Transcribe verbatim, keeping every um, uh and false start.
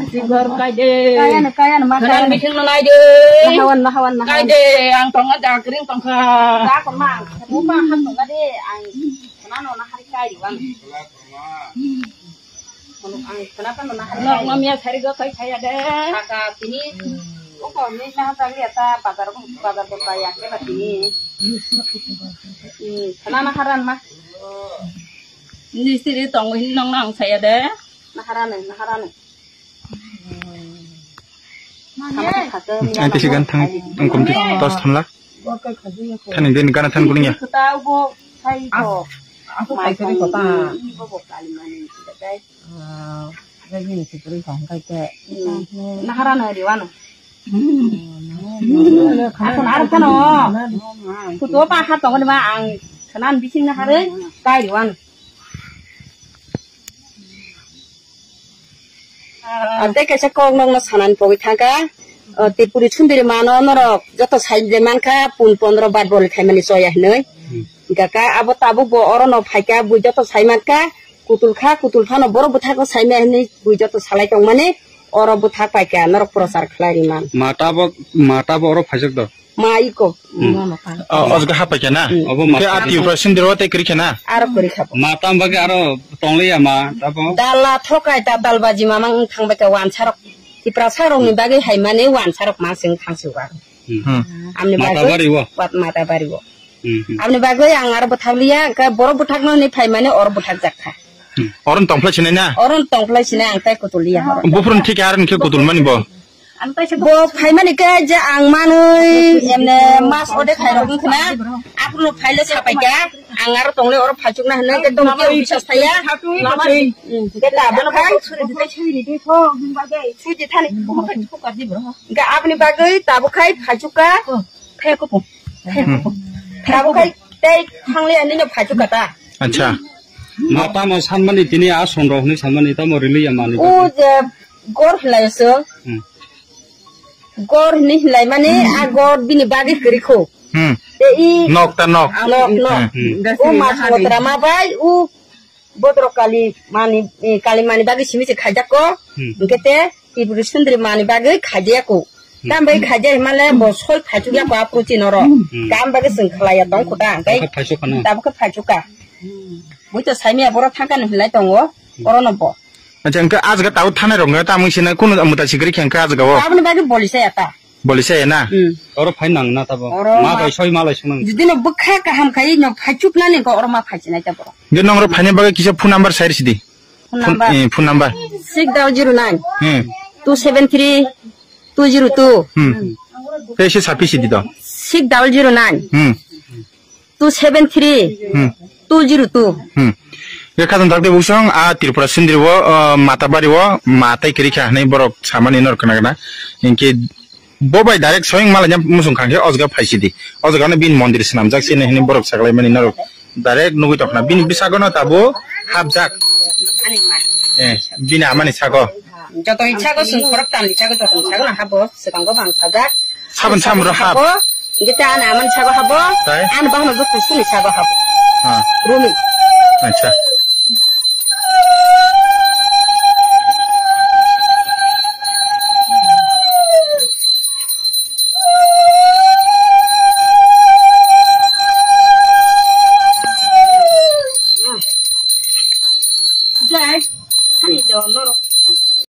Sigor kai de. Kaya na, kaya na, ma kaya na. Bising no nai de. Nahawan, nahawan, nahawan. Kai de, ang tonga jakring tongkha. Jakon ma, mo ma han tonga de, ang sana no nahari kai de wan. Ang sana kan no nahari kai. Ngam ya sari go kai saya de. Kaka tini. Oko ni na ta ya ta bazar ko, bazar ko ta ya ke ba tini. Sana naharan ma. Ni siri tong hin nong nang saya de. Naharani, naharani. Ang tisi gan thang, ang kumti tos thamlak. Thani din gana than kuling ya. Kota ubo sai to. Aku kai kari kota. Ibo bo kali mani kita dai. Ah, lagi ni sipri kong kai ke. Naharani riwano. Aku naharani kano. Kutu apa hat tong ni ma ang kanan bising nahare kai riwano. Ang tei kaisa kok nokno sanani pogwi thangkha. O, Tripuri sundiri mano norok joto sai de mankha, pun pondro bar bol khaimani choya hinwi. Hingkha kha abo tabuk bo oro no phaikha, bui joto sai mankha, kutul kha, kutul phano borok bwthakno saimaya hinwi bui joto salai tongmani oro bwthak paikha, norok prochar khlai ri man. Mata bo, mata bo oro phaijak do. Ma iko. Hmm. Nono kan. Oh, ojga hapai khe na? Hmm. Obo ma. Khe a Tripura sindiro tei kwrwi khe na? Aro kwrwi kha bo. Ma tam bagwi aro tongliya ma, tabo? Dala thokai ta dalbaji mamang wng thang bai kha wansarok. Tiprasa rokni bagwi hai mani wansarok ma sing thang su ba. Hmm. Hmm. Amni bagwi. Mata bari wo? Wat mata bari wo. Hmm, hmm. Amni bagwi ang aro bwthak liya, khe borok bwthakno ni phai mani oro bwthak jak kha. Hmm. Oro tongphlai sinai na? Oro tongphlai sinai ang tai kutul liya oro. Buphuru thik aro khe kutul mani bo? Bo phaimani khe je ang manwi emne mas ode khairok wngkha na, aphuru phaile sapai kha, ang aro tongle oro phaichukna hinwi khe tongkhe bisas thaya. Khe tabuk khai, suji thani, khe aboni bagwi tabuk khai phaichukka. Tabuk khai tei thangliya nini phaichukka ta. Acha. Ma tamo sanmani tini a sonrok hinwi sanmani tamo riliya mani. O je gor hinlai se. Hmm. Gor hinwi hinlai mani a gor bini bagwi kwrwi kho. Hmm. Te i nok ta nok. Nok, nok. Hmm. O ma sotra ma bai o bodro kali mani, eh, kali mani bagwi simi se khaijak ko. Hmm. Hingke te Tripuri sundri mani bagwi khaijak ko. Hmm. Tam bai khaijak himale bo soi phaichuk ya ko apro chinoro. Hmm. Tam bagwi sing khlaiya tong khuta. Tabuk khe phaichuk khana. Tabuk khe phaichuk ka. Buito saimia boro thangkani hinlai tongo, orono bo. Acha, hingke ajga tau thanai rok tamo sina kunu muta sikri khe hingke ajga o. Aboni bagwi bolisa ya ta. Bolisa ya na? Hmm. Oro phai nang na tabo. Oro ma ma bai soi malai sunang. Judino bwkha kaham khai no phaichuk nani ko oro ma phaichina ta boro. Hingke nong oro phaina bagwi kisa phone number sai sidi. Phone number. Eh, phone number. Six double zero nine. Hmm. Two seven three two zero two. Hmm. Kaisa sapi sidi do. Six double zero nine. Hmm. Two seven three, hmm, two zero two. Hmm. Ye khajang dakde busong a Tripura sindiri o, uh, Matabari o, ma tai kiri kha hinwi borok samani nor kana kana. Inke bo bai direct soyang malanya musung khangke ojga phaisidi. Ojga no bin mondir swnamjak sini hinwi borok saklai mani norok direct nugui tokna. Bini bisago no tabo hapjak. Eh, bini amani sago. Jotoni chago sung khorok tamni chago jotoni chago na habo, swkango bang sajak. Sabon samro habo. Gita ana aman chago habo. Tai? An bahno bo kusuni chago habo. Ha. Rumi. Acha.